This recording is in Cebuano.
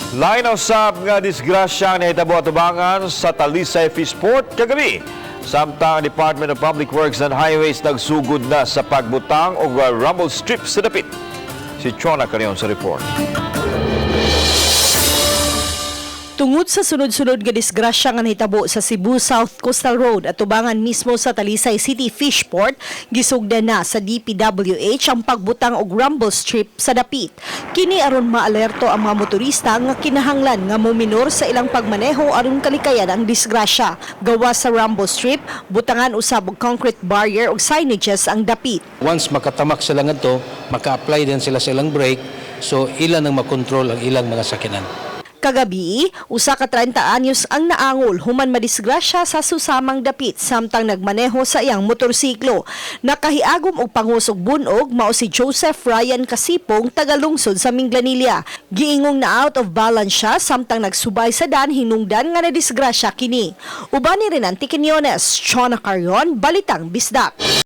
Lain na usab nga disgrasya ang nahitabo atubangan sa Talisay Fishport kagabi. Samtang ang Department of Public Works and Highways nagsugod na sa pagbutang og rumble strips sa dapit. Si Chona Carion sa report. Tungod sa sunod-sunod nga disgrasya nga nahitabo sa Cebu South Coastal Road at tubangan mismo sa Talisay City Fishport, gisugdan na sa DPWH ang pagbutang og rumble strip sa dapit. Kini aron maalerto ang mga motorista nga kinahanglan nga mominor sa ilang pagmaneho aron kalikayan ang disgrasya. Gawas sa rumble strip, butangan usab og concrete barrier ug signages ang dapit. Once makatamak sila ngadto, maka-apply din sila sa ilang brake, so ilan ang makontrol ang ilang mga sakyanan. Kagabi, usa ka 30 anyos ang naangol human madisgrasya sa susamang dapit samtang nagmaneho sa iyang motorsiklo. Nakahiagom og pangos og bunog mao si Joseph Ryan Kasipong, taga-lungsod sa Minglanilla. Giingong na out of balance siya samtang nagsubay sa dan hinungdan nga nadisgrasya kini. Uban ni Renante Quinones, Chona Carion, Balitang Bisdak.